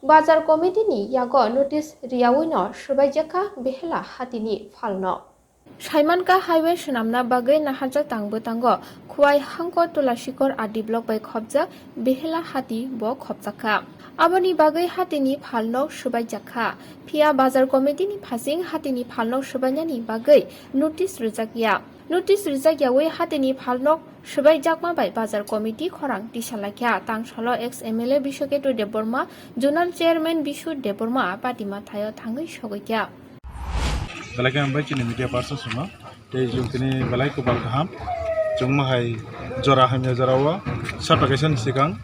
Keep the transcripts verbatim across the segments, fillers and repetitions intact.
Bazar committee ni yago notice riyawino swbaijak kha Behela hatini phalno. Saimankha highway swnamna bagwi naharjak tang bwtango Khwai Hangkor Tulasikor R D block bai khopjak Behela hati bo khopjak kha. Aboni bagwi hatini phalno swbaijak kha. Phiya bazar committee ni phasing hatini phalno swbainani bagwi notice rwjak ya. Notice rwjak yawi hatini phalno swbaijakma bai bazar committee khorang tisa laikha. Tang salo ex M L A Biswaketu Debbarma, zonal chairman Bishu Debbarma patima thaio thangwi sogwi kha. Belai khe hambai chini media person songno. Tei chwng tini belai kopal kaham. Chwng ma hai jora hamya jora o sapta kaisa ni swkang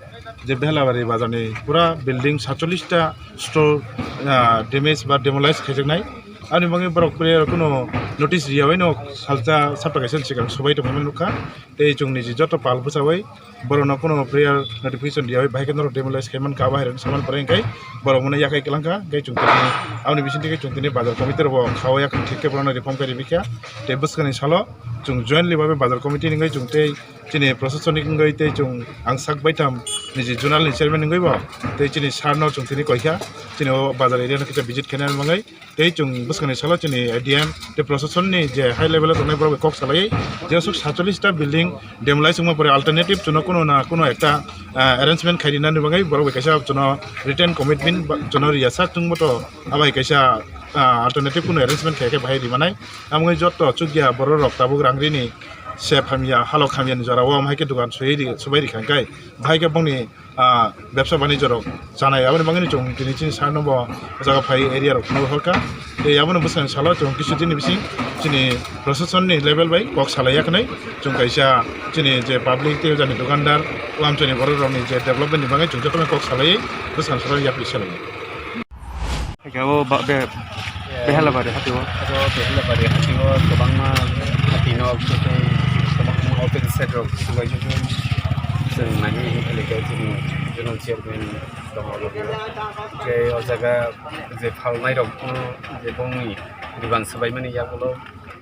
je Behelabari bazar ni pura building satchollish ta store, ah, damage ba demolish khaijaknai. Ani bagwi borok prayer kuno notice riyawi no salsa sapta kaisa ni swkang subai tongmani nukha. Tei chwng ni je joto pal bwchawi borokno kuno prayer notification riyawi bahai khe norok demolish khai mankha, abo hai rok saman pore hwnkhe borok mano yakhai kwlangkha. Hwnkhe chwng tini aboni bisingtwi khe chwng tini bazar committee rokbo khaui yakhwng thik khe borokno reform khe ribikha. Tei bwskangni salo chwng jointly babe bazar committee ni wngwi chwng tei chini proshashanik wngwi tei chwng ang sak baitham niji zonal ni chairman wngwi bo tei chini sir no chwng tini koikha chini o bazar area no kisa visit khaina bagwi. Tei chwng bwskangni salo chini A D M tei proshashan ni je high level o tongnai borok bai kok salai je aswk satchollish ta building demolish wngma pore alternative chwngno kuno na kuno ekta, ah, arrangement khai rina ni bagwi borok bai kaisa chwngno written commitment ba chwngno riya sak chwngbo to abai kaisa, ah, alternative kuno arrangement khai khe bahai rimanai. Amoni jotto chukya borok rok tabuk rang rini se phamya halok hamya ni jora o amhai khe dukan sui ri subai ri kha khe bahai khe bongni ah, bebsa banijorok chanai. Aboni bagwino chwng tini chini sir no bo o jaga phai area rok phunuk horkha. Tei abono bwskangni salo chwng kisu dini bising chini proshashan ni level bai kok salai yakhnai. Chwng kaisa chini je public tei o jani dukandar o amchaini borok rokni je development ni bagwi chwng jotono kok salai bwskangni salo yapri salai. Hakhe o ba-, be-, Behelabari hati o. Abo Behelabari hati o kwbangma hati nok tei kwbangma open shed rok subaijak. Chwng nai hwnkhai khe chini zonal chairman tongo. Tei o jaga je phalnai rok phano je bongni dugan swbaimani yagulo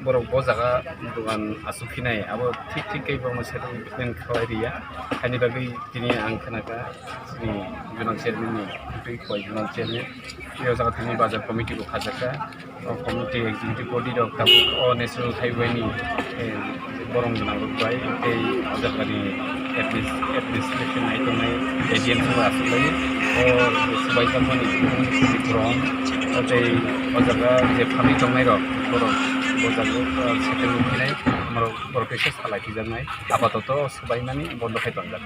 borok bo jaga dugan aswk khinai abo thik thik khe borokno settlement khlai riya. Haini bagwi tini ang khnakha chini zonal chairman ni twi khwlai zonal chairman. Tei o jaga thani bazar committee bo khajakha. O committee executive body rok tabuk o national highway ni, eh, borong gwnang rok bai tei o jaga ni adminis-, administration nai tongnai A D M sabo aswk lai o swbai tongmani borong o tei o jaga je phalwi tongnai rok borok bo jaga o settle wngkhinai borok borok kaisa salai khijaknai apatoto swbaimani bondo khai tongjak.